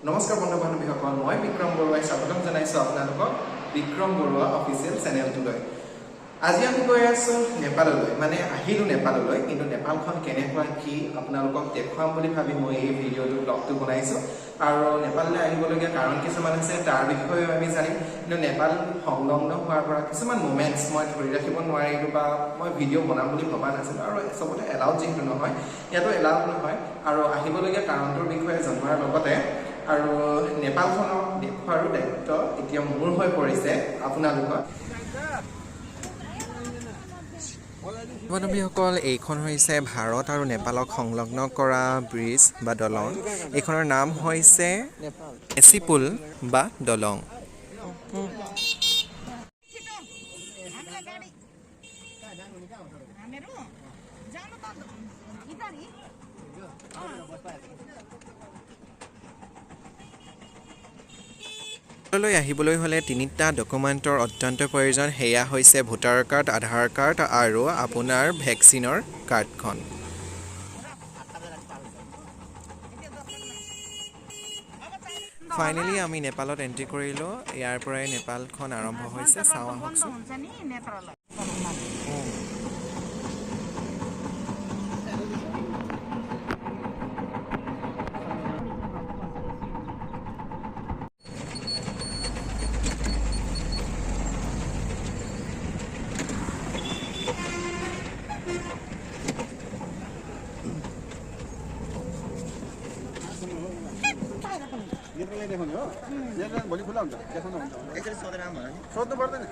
নমস্কাৰ বন্ধু বান্ধৱীসকল, মই বিক্ৰম বৰুৱাই স্বাগতম জনাইছোঁ আপোনালোকক বিক্ৰম বৰুৱা অফিচিয়েল চেনেলটোলৈ। আজি আমি গৈ আছোঁ নেপাললৈ, মানে আহিলোঁ নেপাললৈ, কিন্তু নেপালখন কেনেকুৱা কি আপোনালোকক দেখুৱাম বুলি ভাবি মই এই ভিডিঅ'টো ব্লগটো বনাইছোঁ। আৰু নেপাললৈ আহিবলগীয়া কাৰণ কিছুমান আছে, তাৰ বিষয়েও আমি জানিম। কিন্তু নেপাল সংলগ্ন হোৱাৰ পৰা কিছুমান মুমেণ্টছ মই ধৰি ৰাখিব নোৱাৰিলোঁ বা মই ভিডিঅ' বনাম বুলি ভবা নাছিলোঁ। আৰু চবতে এলাউড যিহেতু নহয়, ইয়াতো এলাউড নহয়। আৰু আহিবলগীয়া কাৰণটোৰ বিষয়ে জনোৱাৰ লগতে আৰু নেপালখনক দেখুৱাৰো দায়িত্ব এতিয়া মোৰ হৈ পৰিছে আপোনালোকৰ। বান্ধৱীসকল, এইখন হৈছে ভাৰত আৰু নেপালক সংলগ্ন কৰা ব্ৰিজ বা দলং। এইখনৰ নাম হৈছে এচি পুল বা দলং। নেপাললৈ আহিবলৈ হ'লে তিনিটা ডকুমেণ্টৰ অত্যন্ত প্ৰয়োজন। সেয়া হৈছে ভোটাৰ কাৰ্ড, আধাৰ কাৰ্ড আৰু আপোনাৰ ভেকচিনৰ কাৰ্ডখন। ফাইনেলি আমি নেপালত এণ্ট্ৰি কৰিলোঁ। ইয়াৰ পৰাই নেপালখন আৰম্ভ হৈছে। চাওঁ আহকচোন। भोलि खुला हुन्छ, देखाउनु हुन्छ, एकचोटि सोधेर आऊँ भन नि। सोध्नु पर्दैन,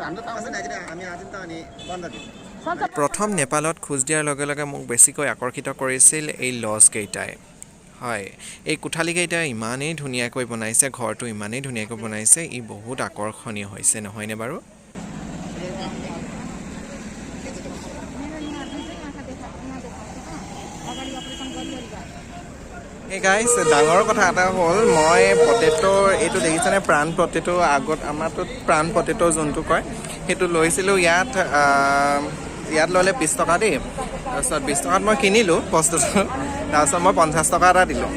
हाम्रो त आउँछ नि, हामी आज त अनि बन्द थियो। প্ৰথম নেপালত খোজ দিয়াৰ লগে লগে মোক বেছিকৈ আকৰ্ষিত কৰিছিল এই লজকেইটাই। হয়, এই কোঠালিকেইটা ইমানেই ধুনীয়াকৈ বনাইছে, ঘৰটো ইমানেই ধুনীয়াকৈ বনাইছে, ই বহুত আকৰ্ষণীয় হৈছে নহয়নে বাৰু? এই গাইজ, ডাঙৰ কথা এটা হ'ল, মই পটেটোৰ এইটো দেখিছেনে, প্ৰাণ পটেটো, আগত আমাৰটোত প্ৰাণ পটেটো যোনটো কয় সেইটো লৈছিলোঁ। ইয়াত ইয়াত ল'লে 20 টকা দেই। তাৰপিছত 20 টকাত মই কিনিলোঁ বস্তুটো। তাৰপিছত মই 50 টকা এটা দিলোঁ।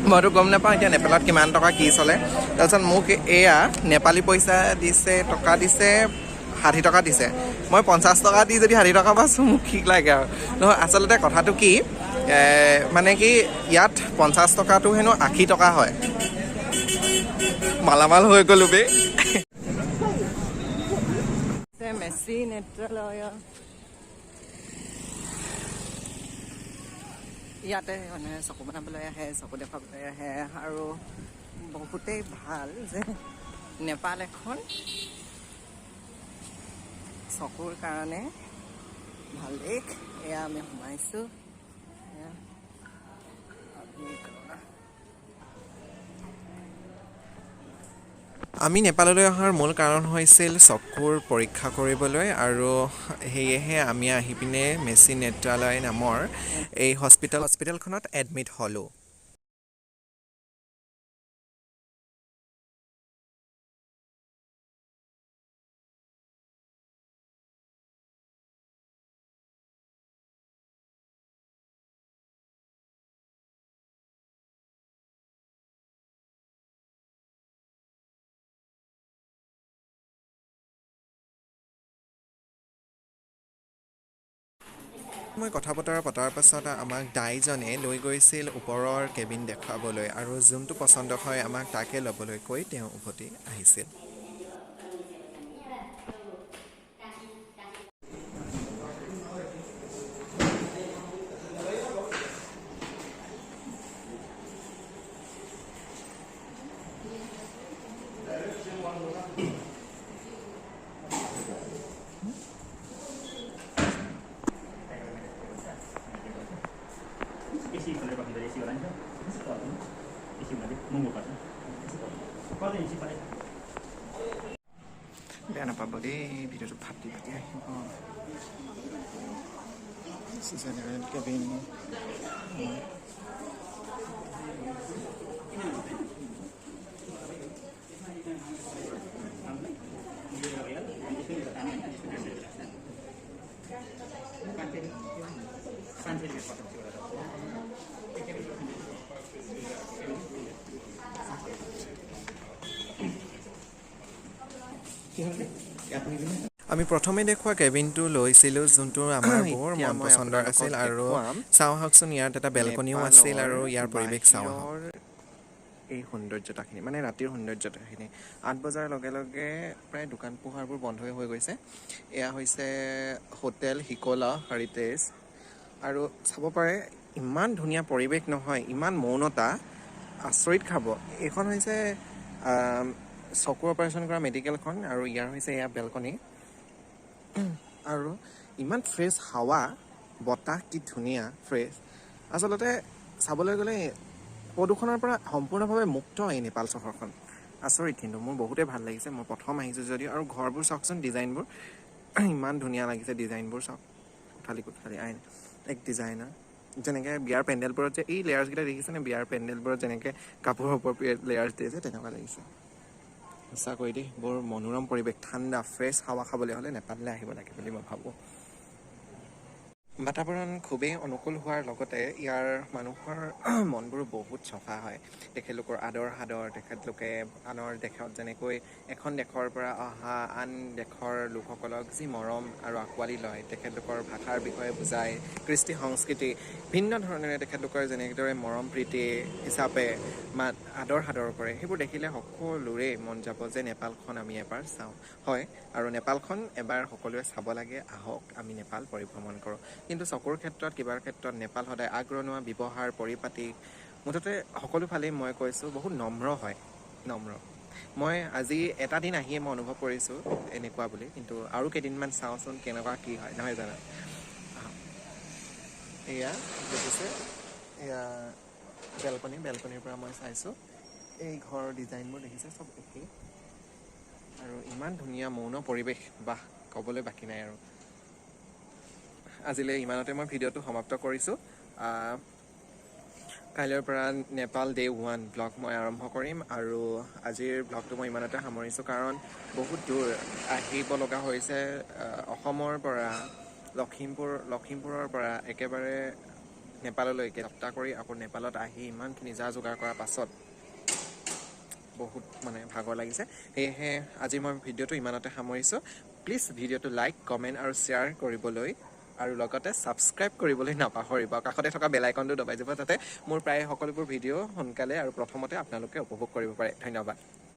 মইতো গম নাপাওঁ এতিয়া নেপালত কিমান টকা কি চলে। তাৰপিছত মোক এয়া নেপালী পইচা দিছে, টকা দিছে, 60 টকা দিছে। মই 50 টকা দি যদি 60 টকা পাইছোঁ, মোক ঠিক লাগে আৰু নহয়। আচলতে কথাটো কি, মানে কি ইয়াত 50 টকাটো হেনো 80 টকা হয়। মালামাল হৈ গ'লো বে। মেচি নেত্ৰালয় ইয়াতে মানে চকু বনাবলৈ আহে, চকু দেখুৱাবলৈ আহে। আৰু বহুতেই ভাল যে নেপাল এখন চকুৰ কাৰণে ভাল দেশ। এয়া আমি সোমাইছোঁ। আমি নেপাললৈ অহাৰ মূল কাৰণ হৈছিল চকুৰ পৰীক্ষা কৰিবলৈ, আৰু সেয়েহে আমি আহি পিনে মেচি নেত্ৰালয় নামৰ এই হস্পিটেলখনত এডমিট হ'লোঁ। মই কথা বতৰা পতাৰ পাছত আমাক দাইজনে লৈ গৈছিল ওপৰৰ কেবিন দেখুৱাবলৈ, আৰু যোনটো পচন্দ হয় আমাক তাকে ল'বলৈ কৈ তেওঁ উভতি আহিছিল। বেয়া নাপাব দেই, ভিডিঅ'টো ফাটি ফাটি আহিব। General cabin. কি হ'ল? ইয়াত আহিবি। আমি প্ৰথমে দেখুওৱা কেবিনটো লৈছিলোঁ, যোনটো আমাৰ বৰ এতিয়া মন মই পচন্দৰ আপোনালোকক আছিল। আৰু দেখুৱাম চাওঁ আহকচোন, ইয়াত এটা বেলকনিও আছিল আৰু নেপালৰ ইয়াৰ পৰিৱেশ চাওঁ আহক। বাহিৰৰ এই সৌন্দৰ্যতাখিনি, মানে ৰাতিৰ সৌন্দৰ্যতাখিনি। 8 বজাৰ লগে লগে প্ৰায় দোকান পোহাৰবোৰ বন্ধই হৈ গৈছে। এয়া হৈছে হোটেল হিকলা হেৰিটেজ। আৰু চাব পাৰে, ইমান ধুনীয়া পৰিৱেশ নহয়, ইমান মৌনতা, আচৰিত খাব। এইখন হৈছে চকুৰ অপাৰেশ্যন কৰা মেডিকেলখন আৰু ইয়াৰ হৈছে এয়া বেলকনি। আৰু ইমান ফ্ৰেছ হাৱা বতাহ, কি ধুনীয়া ফ্ৰেছ। আচলতে চাবলৈ গ'লে প্ৰদূষণৰ পৰা সম্পূৰ্ণভাৱে মুক্ত এই নেপাল চহৰখন। আচৰিত কিন্তু, মোৰ বহুতেই ভাল লাগিছে। মই প্ৰথম আহিছোঁ যদিও। আৰু ঘৰবোৰ চাওকচোন, ডিজাইনবোৰ ইমান ধুনীয়া লাগিছে। ডিজাইনবোৰ চাওক, কোঠালি কোঠালি আইন এক ডিজাইনাৰ। যেনেকৈ বিয়াৰ পেণ্ডেলবোৰত যে এই লেয়াৰ্ছকেইটা দেখিছেনে, বিয়াৰ পেণ্ডেলবোৰত যেনেকৈ কাপোৰৰ ওপৰত লেয়াৰ্ছ দিয়ে যে, তেনেকুৱা লাগিছে। সঁচাকৈ দেই, বৰ মনোৰম পৰিৱেশ। ঠাণ্ডা ফ্ৰেছ হাৱা খাবলৈ হ'লে নেপাললৈ আহিব লাগে বুলি মই ভাবোঁ। বাতাবৰণ খুবেই অনুকূল হোৱাৰ লগতে ইয়াৰ মানুহৰ মনবোৰ বহুত চফা হয়। তেখেতলোকৰ আদৰ সাদৰ, তেখেতলোকে আনৰ দেশত যেনেকৈ এখন দেশৰ পৰা অহা আন দেশৰ লোকসকলক যি মৰম আৰু আঁকোৱালি লয়, তেখেতলোকৰ ভাষাৰ বিষয়ে বুজায়, কৃষ্টি সংস্কৃতি ভিন্ন ধৰণেৰে তেখেতলোকৰ যেনেদৰে মৰম প্ৰীতি হিচাপে মাত আদৰ সাদৰ কৰে, সেইবোৰ দেখিলে সকলোৰে মন যাব যে নেপালখন আমি এবাৰ চাওঁ। হয়, আৰু নেপালখন এবাৰ সকলোৱে চাব লাগে। আহক, আমি নেপাল পৰিভ্ৰমণ কৰোঁ। কিন্তু চকুৰ ক্ষেত্ৰত, কিবাৰ ক্ষেত্ৰত নেপাল সদায় আগৰণুৱা। ব্যৱহাৰ পৰিপাতি, মুঠতে সকলো ফালেই মই কৈছোঁ, বহুত নম্ৰ হয়, নম্ৰ। মই আজি এটা দিন আহিয়ে মই অনুভৱ কৰিছোঁ এনেকুৱা বুলি, কিন্তু আৰু কেইদিনমান চাওঁচোন কেনেকুৱা কি হয়, নহয় জানো? আহক। এয়া দেখিছে, এয়া বেলকনি। বেলকনিৰ পৰা মই চাইছোঁ। এই ঘৰৰ ডিজাইনবোৰ দেখিছে, চব একেই। আৰু ইমান ধুনীয়া মৌন পৰিৱেশ, বাহ, ক'বলৈ বাকী নাই। আৰু আজিলৈ ইমানতে মই ভিডিঅ'টো সমাপ্ত কৰিছোঁ। কাইলৈৰ পৰা নেপাল ডে 1 ব্লগ মই আৰম্ভ কৰিম। আৰু আজিৰ ব্লগটো মই ইমানতে সামৰিছোঁ, কাৰণ বহুত দূৰ আহিব লগা হৈছে। অসমৰ পৰা লখিমপুৰ, লখিমপুৰৰ পৰা একেবাৰে নেপাললৈকে যাত্ৰা কৰি আকৌ নেপালত আহি ইমানখিনি যা যোগাৰ কৰাৰ পাছত বহুত মানে ভাগৰ লাগিছে। সেয়েহে আজি মই ভিডিঅ'টো ইমানতে সামৰিছোঁ। প্লিজ ভিডিঅ'টো লাইক, কমেণ্ট আৰু শ্বেয়াৰ কৰিবলৈ আৰু লগতে ছাবস্ক্ৰাইব কৰিবলৈ নাপাহৰিব। কাষতে থকা বেল আইকনটো দবাই যাব, যাতে মোৰ প্ৰায় সকলোবোৰ ভিডিঅ' সোনকালে আৰু প্ৰথমতে আপোনালোকে উপভোগ কৰিব পাৰে। ধন্যবাদ।